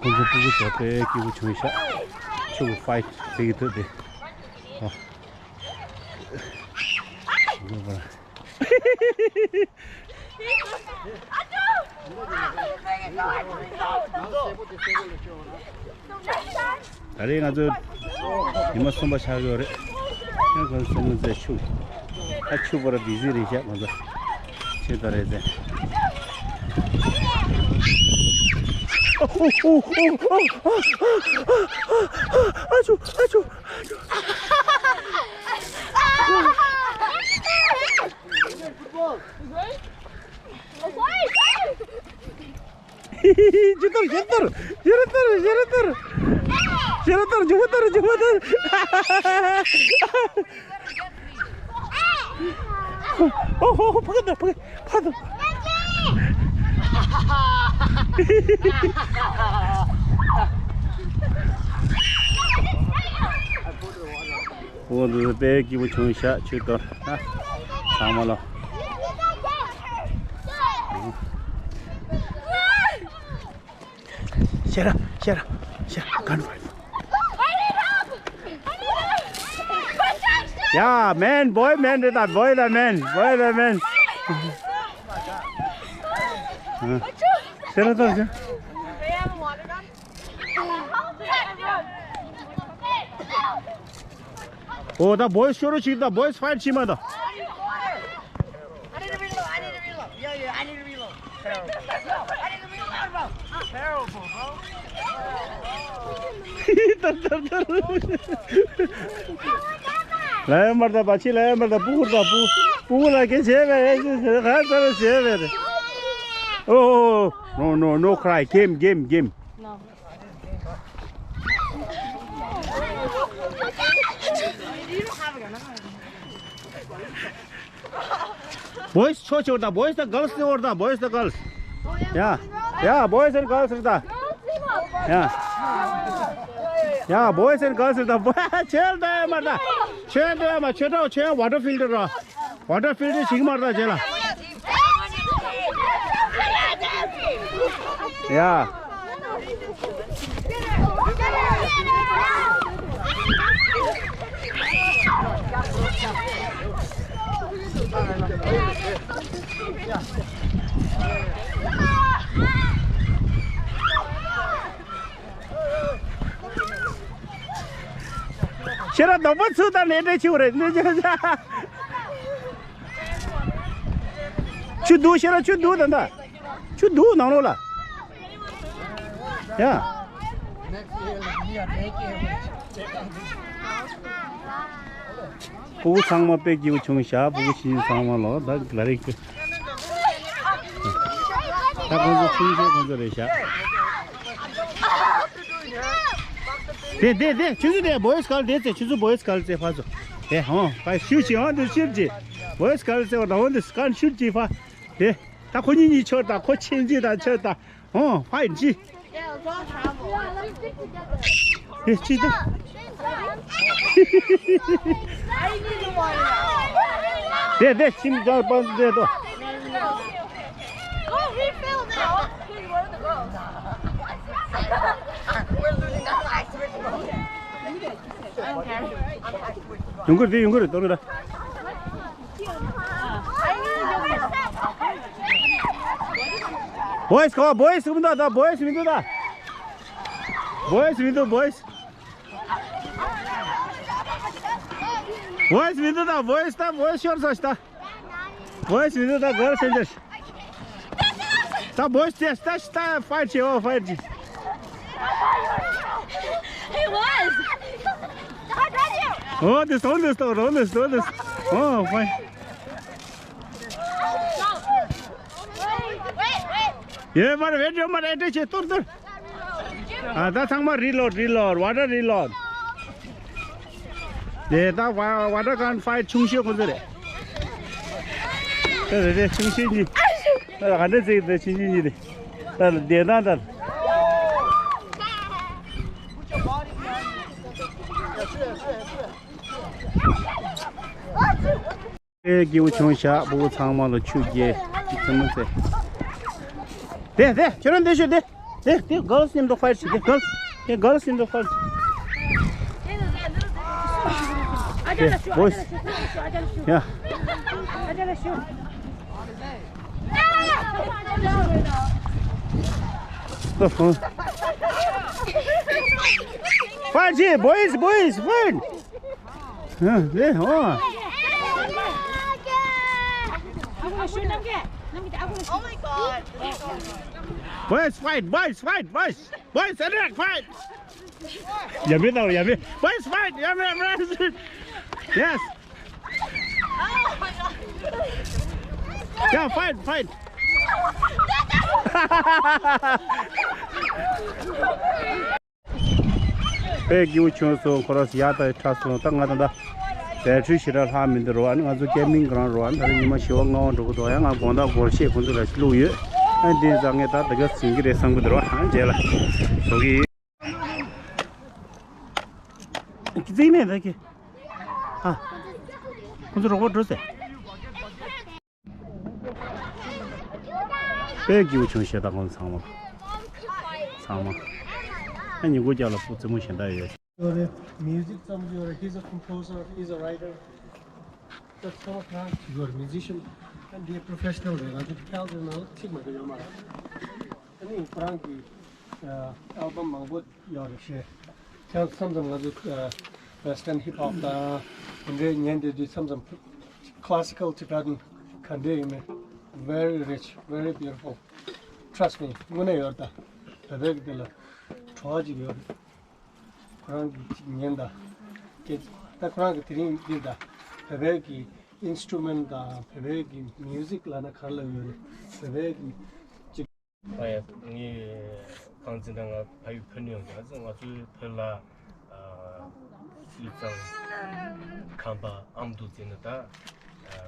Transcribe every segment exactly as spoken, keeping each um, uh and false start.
ཁོང་ཚོ་སྤུ་གུ་ཚོ་དཔེ་སྐྱིད་པོ་བྱུང་ཤག་ཆུ་བོ་ཕའིཊ་བྱེད་ཀྱི་འདུག་སྟེ། ཨ། ད་རེས་ང་ཚོ་ཉི་མ་གསུམ་པ་ཆགས་ཡོད་རེད། ཡང་ཁོང་ཚོ་སོང་ཚེ་ཆུ། ད་ཆུ་བོར་བི་ཟི་རེད་ཤག་ཁོང་ཚོ། ཆུ་དང་རེད་ཟེར། ཨ་ཆུ། ཨ་ཆུ། ཇི་ལྟར་ཇི་ལྟར་ཇི་ལྟར་ཇི་ལྟར་ཇི་ལྟར་ཇི་ལྟར་ཇི་ལྟར། ཨོ་ཧོ་ཧོ། ཕ་གི་ད་ཕ་གི་ཕ་གི། འོ་འདི་དཔེ་སྐྱིད་པོ་བྱུང་ཤག་ཆུ་དོར། ཨ། ཚང་མ་ལོ། ཤེ་ར་ཤེ་ར་ཤེ་ར་གན་ཕའི། Yeah, man, boy, man, རེད་ད། Boy, the man, boy, the man. ཤེ་ར་ད་ཤེ། ཨོ་ད་བོ་ཡི་སི་ཤོར་རོ་ཞིག་ད་བོ་ཡི་སི་ཕའིཊ་བྱེད་མ་ད། I need to reload. I need to reload. Yeah, yeah, I need to reload. Terrible. I need to reload, bro. Terrible, bro. ད་ད་ད། ལ་ཡ་མར་ད་བ་ཆི་ལ་ཡ་མར་ད་པུ་ཧུར་ད་པུ། པུ་ཧུར་ལ་ཀེ་བྱེད་བས་ཨེ་ཤི་ཟེར་ག་ཚར་བྱེད་བས། Oh, no, no, no cry. Game, game, game. Boys, ཆོ་ཆོ་ད། Boys ད་girls ནི་འོར་ད། Boys ད་girls. Yeah, yeah, boys and girls རེད་ད། Yeah, yeah, boys and girls རེད་ད། Boy, ཆེལ་ད་མར་ད། ཆེལ་ད་མར་ཆེ་ད་ཆེ། Water filter ར། Water filter ཞིག་མར་ད་ཆེ་ལ། Yeah. ཤེས་རབ་རྡོག་པོ་ཚུགས་དང་ལས་འབྲས་ཆེ་བ་རེད། ཆུ་འདུག་ཤེས་རབ་ཆུ་འདུག་ད་ད། ཆུ་འདུག་ནང་ལོགས་ལ། ཡ། སྤུ་གུ་ཚང་མ་དཔེ་སྐྱིད་པོ་བྱུང་ཤག་སྤུ་གུ་ཤིང་ཚང་མ་ལོ་ད་ལ་རིག་གི། ད་ཁོང་ཚོ་ཆུང་ཆུང་ཁོང་ཚོ་རེད་ཤག་དེ་དེ་དེ་ཆུ་ཚོད་དེ་བོ་ཡི་སི་གལ་དེ་ཚེ་ཆུ་ཚོད་བོ་ཡི་སི་གལ་ཚེ་ཕ་ཚོ། དེ་ཧོ་ཕ་ཤུ་ཅི་ཧོ་འདི་ཤུ་ཅི། བོ་ཡི་སི་གལ་ཚེ་བ་ད་ཧོ་འདི་སི་གལ་ཤུ་ཅི་ཕ། དེ་ད་ཁོ་གཉིས་གཉིས་ཆོད་ད། ཁོ་ཆེན་ཅི་ད་ཆོད་ད། ཨོ། ཕའིཊ་ཅི། ཨེ་ཅི་ད། དེ་དེ་ཁྱིམ་རྒྱག་པ་འདི་དོ། ཡོང་གི་རེད་དེ་ཡོང་གི་རེད་དོ་རེད་ད། བོ་ཡི་སི་ག་བ། བོ་ཡི་སི་མི་འདུག་ད། བོ་ཡི་སི་མི་འདུག་ད། བོ་ཡི་སི་མི་འདུག་བོ་ཡི་སི། བོ་ཡི་སི་མི་འདུག་ད། བོ་ཡི་སི་ད། བོ་ཡི་སི་ཤོར་ཚར་ཤག་ད། བོ་ཡི་སི་མི་འདུག་ད། གརལ་སི་སེན་ཊར་ཤག་ད། བོ་ཡི་སི་ད་ད་ཕའིཊ་བྱེད། ཨོ་ཕའིཊ་བྱེད། He was. ཨོ་དེ་སོང་དེ་སོང་རོ་དེ་སོང་དེ། ཨོ་ཕའིཊ། ཡེ་མར་བེད་ཡོད་མར་ཨེ་ཏྲེ་ཆེ་ཏུར་ཏུར། ཨ་ད་ཚང་མ་རི་ལོཌ་རི་ལོཌ། ཝ་ཊར་རི་ལོཌ། དེ་ད་ཝ་ཝ་ཊར་གན་ཕའིཊ་ཆུང་ཤོས་ཁོ་ཚོ་རེད། དེ་རེད་རེད་ཆུང་ཤོས་གཉིས། ད་ག་འདྲ་ཟིག་དེ་ཆུང་ཤོས་གཉིས་རེད། ད་དེ་ད་ད། ཨེ་སྐྱིད་པོ་བྱུང་ཤག་སྤུ་གུ་ཚང་མ་ལ་ཆུ་རྐྱལ་ཅི་ཚང་མ་ཚེ། དེ་དེ་ཁྱོད་རང་འདི་ཤོད་དེ། དེ་དེ་girls need to fight. དེ་girls དེ་girls need to fight. དེ་boys. Yeah. Fight, yeah, boys, boys, fight. 네, 어. Oh my god. Boys fight, boys fight, boys. Boys attack, fight. 야, 왜 나와? 야, 왜? Boys fight. 야, 왜, 왜? Yes. 야, fight, fight. བོད་སྐྱིད་པོ་བྱུང་སོང་། ཁོ་རང་ཡག་ད་ཁྲ་སོང་། ད་ང་ད་ད་བེ་ཊི་རི་ཞེ་དྲག་ལྷག་མི་འདུག་རོ། ཨ་ནི་ང་ཚོ་ཀེམ་པིང་གི་རང་རོ། ཨ་ནི་ད་རེས་ཉི་མ་བཞི་པ་ལྔ་པ་འགྲོ་གི་འདུག། ཡང་ང་དགོང་དག་སྒོར་གཞས་ཁོང་ཚོ་ལ་བླུགས་ཡོད། ཨ་ནི་དེ་ཡིན་ཙང་ངས་ད་ད་ག་ཟིན་གི་རེད་བསམ་གི་འདུག་རོ། ཨ་ནི་རྗེས་ལ་ཞོགས་ཀྱི་ཀི་ཙིག་ནས་ད་ཀི་ཨ་ཁོང་ཚོ་རོགས་པ་འགྲོ་ཟེར། དཔེ་སྐྱིད་པོ་བྱུང་། ཞེ་དྲག་ཁོང་ཚང་མ་ཚང་མ། ཨ་ཉིན་གུང་རྒྱབ་ལ་ཕུག་རྩེད་མོ་གཞན་དག་ཡོད། ཡོད་རེད། མིའུ་ཟིག་རྩོམ་གྱི་ཡོད་རེད། He's a composer, he's a writer. ད་ཚང་མ་ཁོ་རང་གི་ཡོད་རེད། Musician. ཨ་འདི་professional རེད། ང་ཚོ་ཁྱེད་ཚོའི་ནང་ལ་ཚིག་མ་གཏོགས་ཡོད་མ་རེད། ཨ་ནི་ཁོ་རང་གི་ཨ་album མང་པོ་ཡོད་རེད་ཤེས། ཁྱེད་མཚམས་མཚམས་ང་ཚོ་ཨ་western hip hop དང་དེ་འདྲའི་ཉན་བསྡད་དུས་མཚམས་མཚམས་classical Tibetan ག་འདྲ་ཡིན་མིན། Very rich, very beautiful. Trust me. དངོས་གནས་ཡོད་རེད། ད་བོད་པའི་གི་དེ་ལ་བྲོ་བ་ཅིག་ཡོད་རེད། ཁོ་རང་གི་ཅིག་ཉན་དང་། སྐད་ད་ཁོ་རང་གི་དེ་རིང་འདིར་ད་བོད་པའི་གི་instrument དང་བོད་པའི་གི་music ལབ་ན་ག་རེ་ལབ་ཡོད་རེད། བོད་པའི་གི་ཅིག་ཨ་ཡ། ངས་རྐང་འཛིན་དང་ང་ཕ་ཡུལ་བོད་ནས་ཡོང་། ང་ཚོ་ང་ཚོའི་བོད་ལ་ཨ་དབུས་གཙང་ཁམས་པ་ཨ་མདོ་ཟེར་ན་ད་ཨ་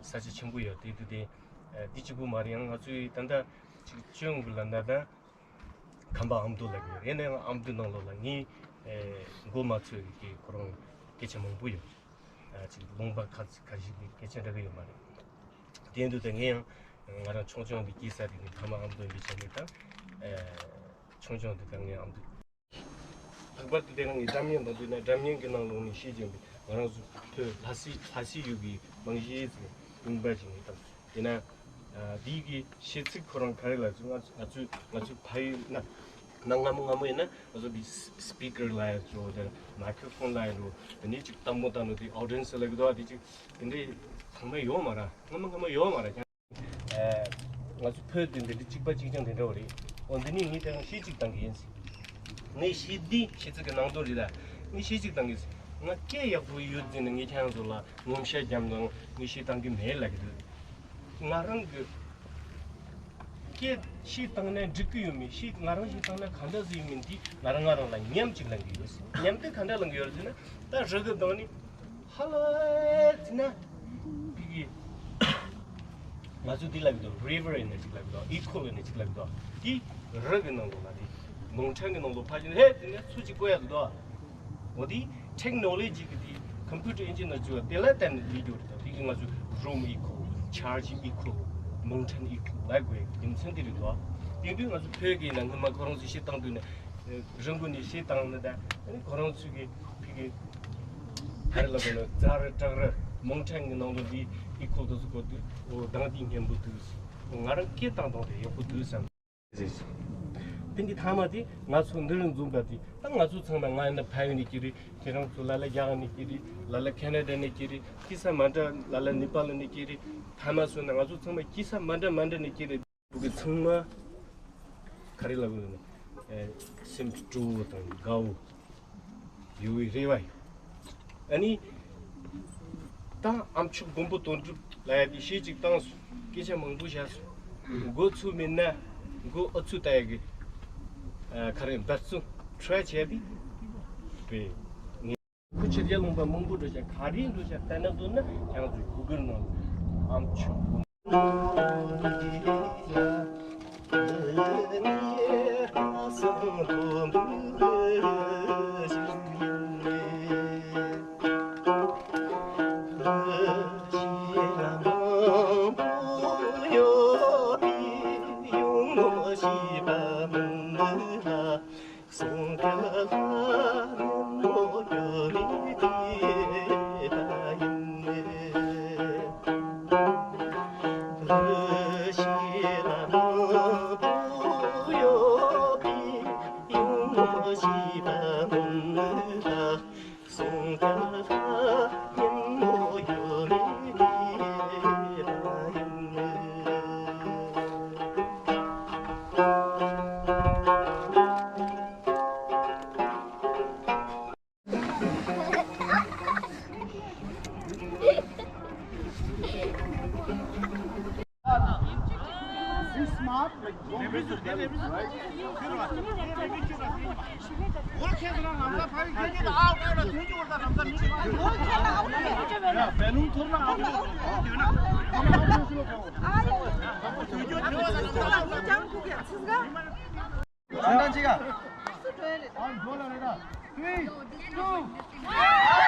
ས་ཆ་ཆེན་པོ་ཡོད་དེ། དེ་དེ་ཨ་འདི་གཅིག་པུ་མ་རེད། ཡང་ང་ཚོའི་ད་ལྟ་ཅིག་སྤྱི་ཡོངས་ཀྱི་ལབ་ན་ད་ཁམས་པ་ཨ་མདོ་ལབ་ཀྱི་ཡོད་རེད། ཡིན་ན་ཡང་ཨ་མདོའི་ནང་ལོགས་ལ་ངས་ཨེ་མགོ་མ་ཚོས་ཀྱི་ཁོ་རང་སྐད་ཆ་མང་པོ་ཡོད། ཨ་ཅིག་ལུང་པ་ཁ་ཁ་ཤས་ཀྱི་སྐད་ཆ་འདྲ་གི་ཡོད་མ་རེད། དེ་འདུག་ད་ངས་ཡང་ང་རང་ཆུང་ཆུང་དེ་སྐྱེས་ས་དེ་ནི་ཕ་མ་ཨ་མདོ་ཡིན་པའི་ཆ་ནས་ད་ཨེ་ཆུང་ཆུང་དེ་ད་ངས་ཨ་མདོ། ལྷག་པར་དུ་དེ་རིང་གི་སྒྲ་སྙན་དང་བསྡུར་ན་སྒྲ་སྙན་གྱི་ནང་ལོགས་ནས་ཤེས་ཀྱིན་པའི་ང་རང་ཚོ་བོད་ལྷ་སའི་ལྷ་སའི་ཡུལ་གྱི་རྨང་གཞིའི་ལུང་པ་ཞིག་ཡིན་སྟབས། དེས་ན་ཨ་འདི་གི་གཞས་ཚིག་ཁོ་རང་ག་རེ་ལབ་ཚེ་ང་ང་ཚོའི་ང་ཚོའི་ཕ་ཡུལ་ན་ན་སྔ་མོ་སྔ་མོ་ཡིན་ན་ང་ཚོ་འདི་speaker ལབ་ཡ་འགྲོ། དེ་microphone ལབ་ཡ་འགྲོ། དེ་ནས་ཅིག་སྟག་མོ་བཏང་ནས་དེ་audience ལབ་ཀྱི་འདུག་ཨ། དེ་ཅིག་དེ་འདྲའི་ཚང་མ་ཡོད་མ་རེད། སྔ་མོ་སྔ་མོ་ཡོད་མ་རེད། ཨ་ང་ཚོ་བོད་དེ་འདི་འདྲའི་གཅིག་པ་གཅིག་རྐྱང་དེ་འདྲ་བ་རེད། འོ་འདི་ནས་ངས་དེ་རིང་གཞས་གཅིག་བཏང་གི་ཡིན། ངས་གཞས་འདི་གཞས་ཚིག་གི་ནང་དོན་རེད་ད། ངས་གཞས་གཅིག་བཏང་གི་ཡིན། ང་སྐད་ཡག་པོ་ཡོད་ཟེར་ནས་ངས་ཁྱེད་རང་ཚོ་ལ་ངོ་ཤེས་རྒྱབ་དང་ངས་གཞས་བཏང་གི་མེད་ལབ་ཀྱི་འདུག། ང་རང་གི་སྐད་གཞས་བཏང་ན་འགྲིག་གི་ཡོད་མེད། གཞས་ང་རང་གཞས་བཏང་ན་ག་འདྲ་ཟིག་ཡོད་མེད་འདི་ང་རང་ང་རང་ལ་ཉམས་ཅིག་ལེན་གི་ཡོད། ཉམས་དེ་ག་འདྲ་ལེན་གི་ཡོད་ཟེར་ན། ད་རི་གི་གདོང་ནི་ཧ་ལ་ཟེར་ན་ཕི་གི་ང་ཚོ་འདི་ལབ་གི་འདུག། river ཡིན་ན་ཅིག་ལབ་གི་འདུག། equal ཡིན་ན་ཅིག་ལབ་གི་འདུག། དེ་རི་གི་ནང་ལོགས་ལ་དེ་མོང་ཁྲན་གི་ནང་ལོགས་ཕར་ཕྱིན་ཧེ་ཟེར་ན་ཚུར་ཅིག་བཀོད་ཡ་འདུག། འོ་དེ་technology གི་དེ་computer engineer ཅིག་བ་དེ་ལ་བརྟེན་ནས་ལས་རྒྱུ་རེད། ད་དེ་གི་ང་ཚོ་room equal, charge equal, མོང་ཁྲན་equal ལབ་དགོས་ཡ་རྒྱུ་མཚན་དེ་རེད་འདུག། དེ་དུས་ང་ཚོ་བོད་ཀྱི་ནང་སྔོན་མ་ཁོ་རང་ཚོ་གཞས་བཏང་དུས་ནས་རི་མགོ་ནས་གཞས་བཏང་ན་ད་ཁོ་རང་ཚོ་གི་ཕི་གི་ག་རེ་ལབ་དགོས་ན་ཛ་རི་ཏྲག་རི་མོང་ཁྲན་གི་ནང་དུ་འདི་equal དུ་ཚུགས་དགོས་དུས། འོ་གདངས་འདི་སྙན་པོ་འདུག། འོ་ང་རང་སྐད་བཏང་སྟངས་དེ་ཡག་པོ་འདུག་བསམ། དེ་འདི་མཐའ་མ་དེ་ང་ཚོ་འདི་རུ་འཛོམས་པ་དེ་ད་ང་ཚོ་ཚང་མ། ང་ཡིན་ན་ཕ་ཡུལ་ནས་སྐྱེས་རེད། ཁྱེད་རང་ཚོ་ལ་ལ་རྒྱ་གར་ནས་སྐྱེས་རེད། ལ་ལ་ཁེ་ན་ཌ་ནས་སྐྱེས་རེད། སྐྱེས་ས་མ་འདྲ། ལ་ལ་ནེ་པཱལ་ནས་སྐྱེས་རེད། མཐའ་མ་སོང་ན་ང་ཚོ་ཚང་མ་སྐྱེས་ས་མ་འདྲ་མ་འདྲ་ནས་སྐྱེས་རེད། བོད་ཀྱི་ཚང་མ་ག་རེ་ལབ་དགོས་ན་ཨེ་སེམས་སྤྲོ་བོ་དང་དགའ་བོ་ཡོད་པའི་རེ་བ་ཡོད། ཨ་ནི་ད་ཨ་མཆོག་མགོན་པོ་དོན་གྲུབ་ལབ་ཡ་དེ་གཞས་གཅིག་བཏང་སོང་། སྐད་ཆ་མང་པོ་བཤད་སོང་། མགོ་ཚོས་མེད་ན་མགོ་ཨ་ཚོས་ལྟ་ཡ་གི་ཨ་ག་རེ་འབད་བརྩོན་try བྱས་ཏེ་བས། ཁུ་ཆེ་རྒྱ་ལུང་པ་མང་པོ་འགྲོ་བྱ་ག་རེ་འགྲོ་བྱ་ལྟ་ན་འདོད་ན་ཁྱེད་རང་ཚོའི་གུ་གུལ་ནང་ཨ་མཆོག་ Three, two, one.